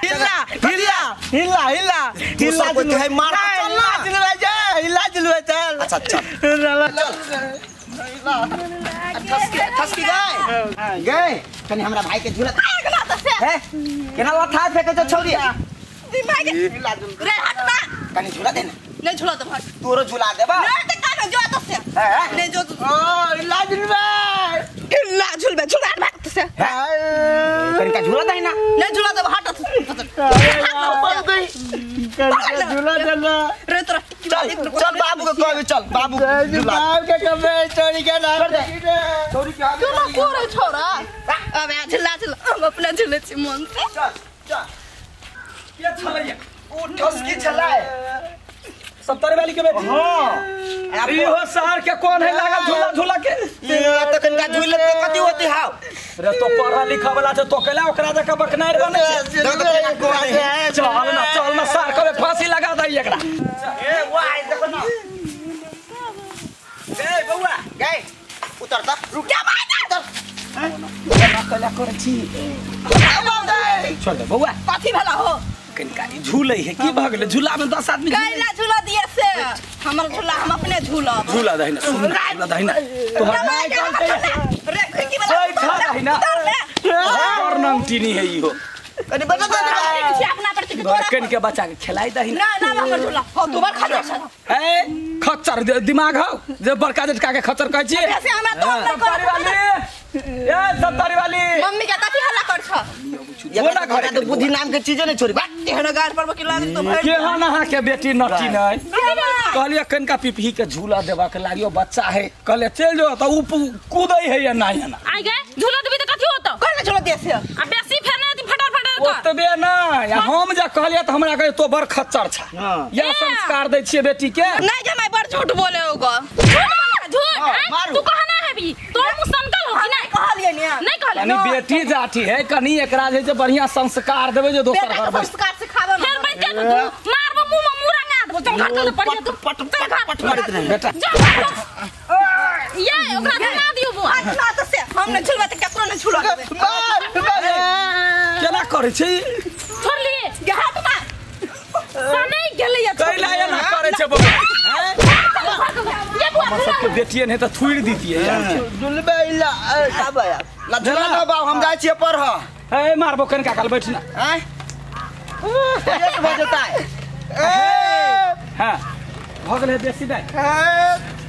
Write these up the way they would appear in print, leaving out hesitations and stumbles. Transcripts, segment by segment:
हिला हिला हिला हिला है मार चल ना झुलवा जा हिला झुलवा चल। अच्छा चल ठसकी ठसकी गए गए कनी हमरा भाई के झूला है केना लथा फेके छ छौरी दिमाग हिला झुल रे हट ना कनी झूला दे ना। नहीं झूला दे भाई तोरो झूला देबा नहीं त कानो जो त से नहीं जो ओ हिला झुलवा हिला झुलबे झूला भाग त से कनी का झूला दे ना। नहीं झूला दे हट झूला दे रे तोरा चल चल बाबू के कहबे चल बाबू झूला के कबे चोरी के ना चोरी के तू ना कोरे छोरा अबे झूला झूला हम अपना झूले छी मन से। चल चल के छलैया उ ठसकी छलै 70 वाली के बेटी। हां इहो शहर के कौन है लागल झूला झूला के ये त कनका झूले त कथि होती हाव रे तो पढ़ा लिखा वाला छ तो केला ओकरा जका बकनार बने छै। चल ना चल ना सार कबे फांसी लगा दई एकरा। ए वाह देखो ना ए बउआ गए उतर त रुक जा भाई उतर ना केला करे छी छोड़ दे बउआ। कथि भेला हो कनका झूलै है की भ गेलै झूला में 10 आदमी कैला झूला दिए से हमर झूला हम अपने झूलब झूला दही ना सुन झूला दही ना तोहर माय गलती रे खिड़की वाला बैठा दही ना और नमटीनी है इहो कनी बता दे अपना पर तोरा कन के बच्चा के खिलाई दही ना ना हमर झूला हो तू बार खा जा ए खच्चर दिमाग हो जे बड़का झटका के खच्चर कहै छी ऐसे हमरा तो सत्तारी वाली ए सत्तारी वाली मम्मी के कथि हल्ला कर छ ये तो बुद्धि नाम के चीज नहीं छोड़ी बा एहन गार पर के लाग तो भर के हन अहाँ के बेटी नटी नहीं कहलिए कनका पिपही के झूला देबा के लागियो बच्चा है कहले चल जो त उ कूदै है या ना ना आई गए झूला देबी त कथि होतो कोन झूला दे से आ बेसी फेर नै फटर फटर कर ओतबे नै आ हम जे कहलिए त हमरा कहे तो बड़ खच्चर छ या संस्कार दै छियै बेटी के नहीं जमाई बड़ झूठ बोले होगा झूठ तू कहना है भी तोर मुंह सनकल हो कि नहीं कहलिए ने नहीं कहलिए कनी बेटी जाठी है कनी एकरा जे बढ़िया संस्कार देबे जे दोसर घर में संस्कार सिखाबो फेर बैठ के तू मारबो मुंह में मुंह रंगा देबो चल घर के पड़िए तू पट पट पट मारत रहे बेटा ये ओकरा धना दियो बुआ ना त से हम ने झुलबा त केकरो ने झुला देबे केना करै छी छोड़ लिए हाथ मार सनै गेलै कैला एना करै छै बौआ ये बुआ हमर सबके बेटिए नहीं त थुइर दितिए यार झुलबे इला का बया ला झूला ना बाबू हम जाइ छियै पढ़ ए मारबो कनका काल बैठ ना हैं एक भ जेतै ए हां भ गेलै बेसी दाइ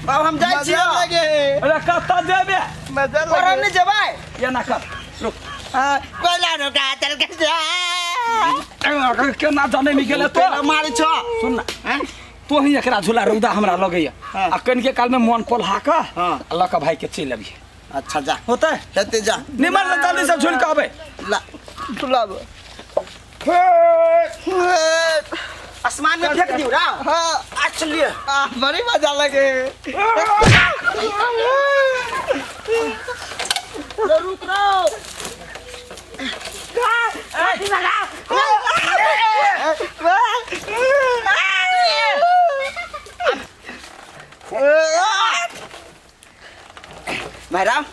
बाबू हम जाइ छियै अरे कत जेबे मजा पढ़ नहीं जेबै एना कर रुक हां कोला रोका चल के जा केना जाने नि गेलै तो मारै छ सुन ना तो ही एकरा झूला रौदा हमरा लगैया आ कनके काल में मन पोल्हा क आ ल के भाई के चलि अबिहे। अच्छा जा होतै हेतै जा निमन से जल्दी से झूल के आबै ला झूलाब आसमान में फेंक दियो ना। हां अच्छा लिए आ बड़ी मजा लगे रुक रहो मैडम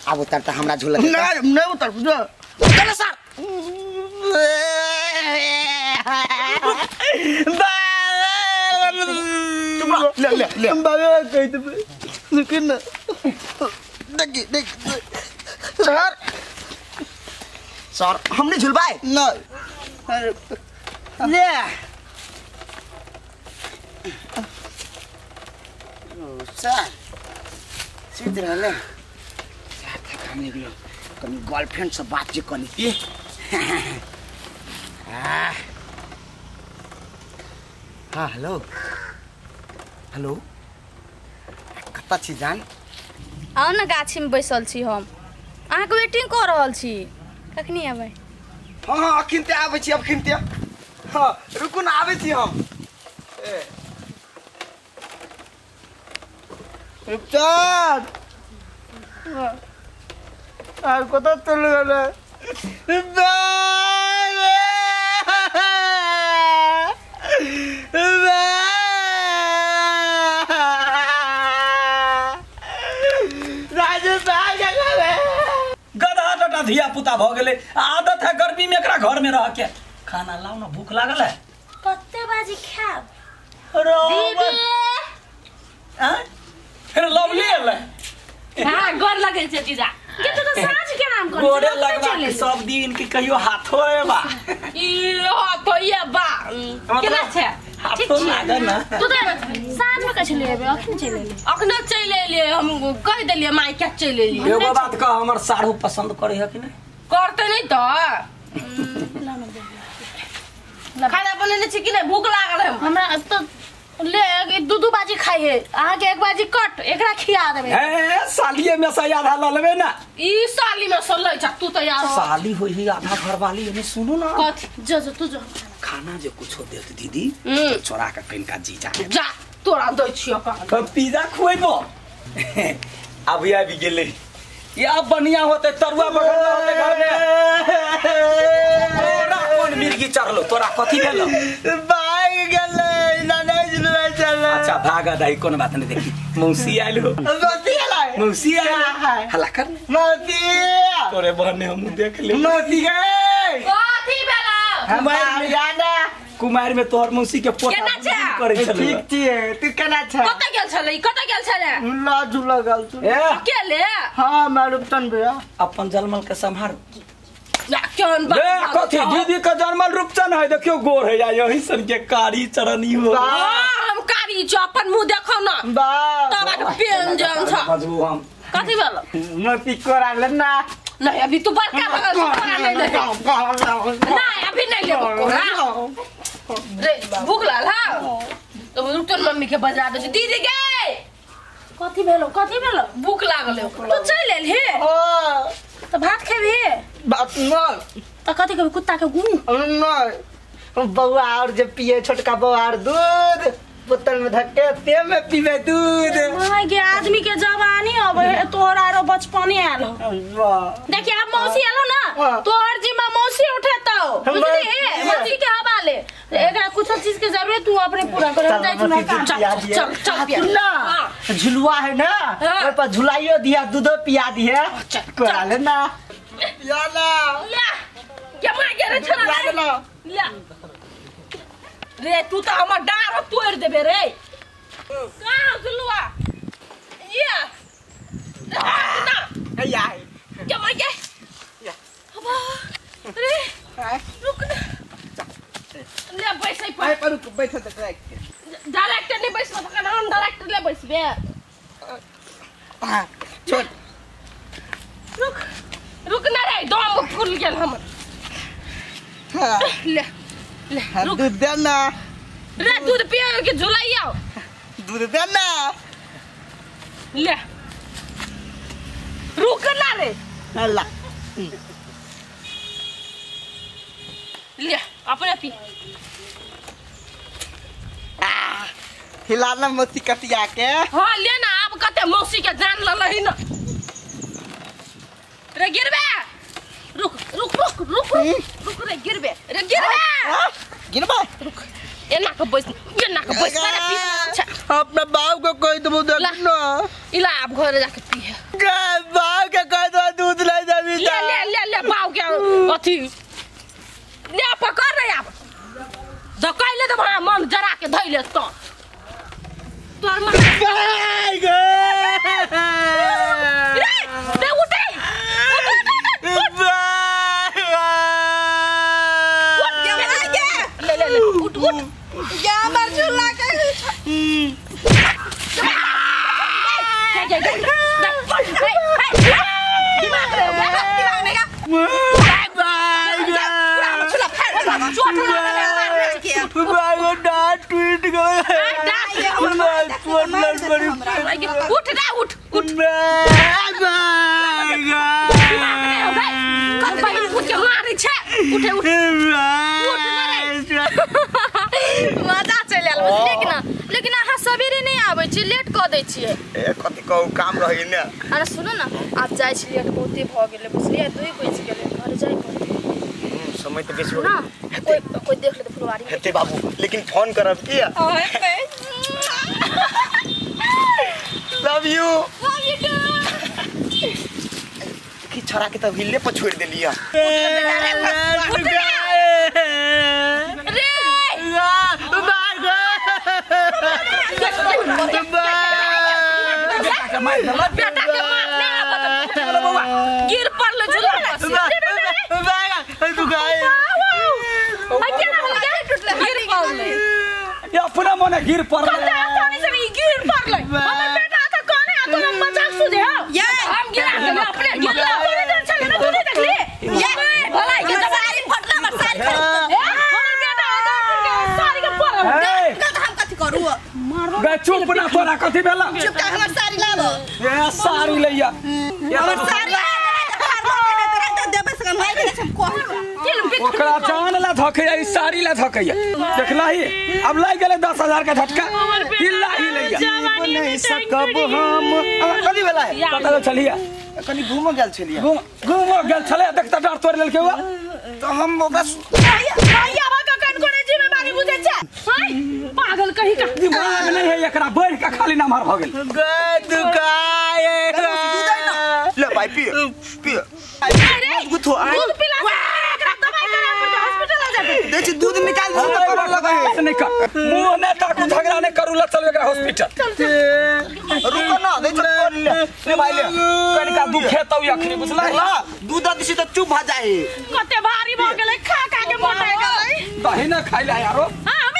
अब उतरता हमरा झूला नहीं नहीं उतर उतर सर ले ले ले बाबा कह दे रुक ना देखी देख सर सर हमने झुलवाए नहीं ले सर सुति रहले थकान निकलो कनी गर्लफ्रेंड से बात जे कनी के। हाँ हेलो हेलो कतऽ छी जान? आउ ने गाछी में बैसल छी हम, अहाँके वेटिंग कऽ रहल छी, कखनी अबै? हाँ हाँ अखिन ते आबै छी, अखिन ते। हाँ रुकू ना आबै छी हम। रुपचाँद আর কোথাও চলে গেল। धिया पुता भ गेलै आदत है गर्मी में एकरा घर में रह के खाना लाओ ना भूख लागल है कते बाजी खाब दीदी हां फिर लवली एलै हां गोर लगै छै जीजा के तो साँझ के नाम कर गोरे लगवा के सब दिन के कहियो हाथो एबा ई हाथो एबा केना छै हाथो लागल ना तू तो साँझ में कछ लेबे अखन चलि एलियै अखन चलि एलियै हम कहि देलियै माय के चलि एलियै एगो बात कह हमर साढ़ू पसंद करे है कि नहीं करते नहीं तो खाना बनेने छी कि नहीं भूख लागल है हमरा तो ले दू दू बाजी खाई है अहाँ के एक बाजी कट एकरा खिया देबे ए सालिए में से आधा ल लेबे ना ई साली में से लै छ तू तो यार साली होई ही आधा घरवाली एने सुनू ना कथी जो जो तू जो खाना जे कुछो देत दीदी तो चोरा के कनिका जीजा जा तोरा दै छियो कहां तो पिज्जा खुएबो अभी आबि गेलै या बढ़िया होते तरुआ बगल होते घर में तोरा कोन मिर्गी चढ़लो तोरा कथी भेलो भाग गेलै ना नहीं चले अच्छा भागा दाई कोन बात नहीं देखी मौसी आइल हो मौसी आइल मौसी आइल हल्ला कर मौसी तोरे बहने हम देख ले मौसी गए कथी भेलो कुमार जाना कुमार में तोहर मौसी के पोता केना छै करै छलै ठीक छियै तू केना छै कत गेल छलै कत गेल छलै ला झूला गेल छलै ए अकेले हां मारूपतन भैया अपन जलमल के संभार केहन बे कथी दीदी के जन्मल रूपचन है देखियो गोर है या यही सन के कारी चरनी हो हम कारी छ अपन मुंह देखो ना बा तोरा के पेन जन छ बजबू हम कथी भेलो मौसी कोरा ले ना नहीं अभी तू बड़का भगल कोरा नहीं ले नहीं अभी नहीं लेबो कोरा रे भूख लागल हा तो रुक तोर मम्मी के बजा दे दीदी गे कथी भेलो कथी भेलो भूख लागल तू चल एल हे ओ तो भात खेबी बात न तो कथी खेबी कुत्ता के गू न बउआ और जे पिए छोटका बउआ और दूध बोतल में धक्के ते में पीबे दूध my के आदमी के जवानी अब तोहर आरो बचपने आयल हो देखिए अब मौसी आलो ना तोहर जिम्मा मौसी उठेतौ बुझली मौसी के हवाले एकरा कुछ चीज के जरूरत तू अपने पूरा कर हम जाय छी चल चल चल पिया ना झुलुआ है ना ओइ पर झुलाइयो दिया दूधो पिया दिया कोरा ले ना पिया ना ले के मार के रे छना ना ले रे तू तो हमर डार तोड़ देबे रे कहां झुलुआ ये ना या के मार के अबा रे रुक ना ले बैसै पर पर रुक बैठ त डायरेक्टर नहीं बैसबो तखन हम डायरेक्टर ले बैसबे हां छोड़ रुक रुक ना रे दम फूल गेल हमर हां ले ले रुक दूध दे ना रे दूध पियो के झुलाइयो दूध दे ना ले रुक ना रे ला ले अपने पी हिला ना मौसी कटिया के हां ले ना अब कते मौसी के जान ललही ना रे गिरबे रुक रुक रुक रुक रुक रे गिरबे रे गिरबे गिरबे रुक एना के बैस एना के बैस रे पी अपना बाप को कोई तो देख ना इला आप घर जाके पी गे बाप के कह दो दूध ले जाबी ले ले ले ले बाप के अथी ले पकड़ रे आप धकाइ ले देबो मन जरा के धइले तो तोर मन गे रे रे उठे ले ले ले उठ उठ या हमर झूला के जा जा दिमाग रे दिमाग नहीं का झूला फाड़ चोट बागो डांट टूट गए उठ रे उठ उठ मारै छै उठे उठ मजा चलि आयल बुझलियै कि ना लेकिन अहाँ सवेरे नहि आबै छी लेट कऽ दै छियै ए कथी कहू काम रहै ने अरे सुनू ने आब जाइ छी लेट बहुते भऽ गेलै बुझलियै 2 बजि गेलै घर जाइ पड़तै समय तऽ बेसी हो ना गेलै कोई कोई देख लेतै फुलवारी में हेतै बाबू लेकिन फोन करब की हेतै love you love you two देखी छड़ा के तब हिले पर छोड़ देलिया रे बेटा के मारने आ बउआ गिर पड़ल झूला गिर पड़ल ये अपना मने गिर पड़ल कते आसानी से गिर पड़ल हमर बेटा त कोने आ तो मजाक सुझे हो ये हम गिरा देले अपने गिरला तोरे जन छले ना तू नहीं देखली ये भलाई के साड़ी फटला मर साड़ी हमर बेटा के साड़ी के पड़ल कल हम कथि करू गे चुप ना तोरा कथि भेला चुप कर हमर साड़ी लाबो ए साड़ी लैया हमर साड़ी ओकरा जान ला धकैया ई साड़ी ला धकैया देखला ही अब लाग गेलै 10,000 के झटका हिल्ला ही लैया नहीं सकब हम कथी भेला है कतऽ चलिया कनी घूमो गेल छलिया घूमो गेल छलै देखता डर तोड़ लेलकै हुआ तो हम ओकरा भैया भका कन कोने जिम्मेदारी बुझै छै हाय पागल कहीं का दिमाग नहीं है एकरा बढ़ के खाली नमहर भ गेल गे दुकाए दूध है ना ले भाई पिए पिए अरे मजबूत हो आए दूध पिला से एकरा दवाई करा पड़तै हॉस्पिटल आ जाबे देखि दूध निकाल दू त करऽ लगे से नहीं कर मुंह ने ताकू झगड़ा नहीं करू ला चल एकरा हॉस्पिटल रुको ना दे चल कर ले ले भाई ले कनिका दुखेतौ अखनी बुझला ला दूध दिसी त चुप भ जाए कते भारी भ गेलै खा खा के मोटा गेलै दही ना खाइला यारो हां हम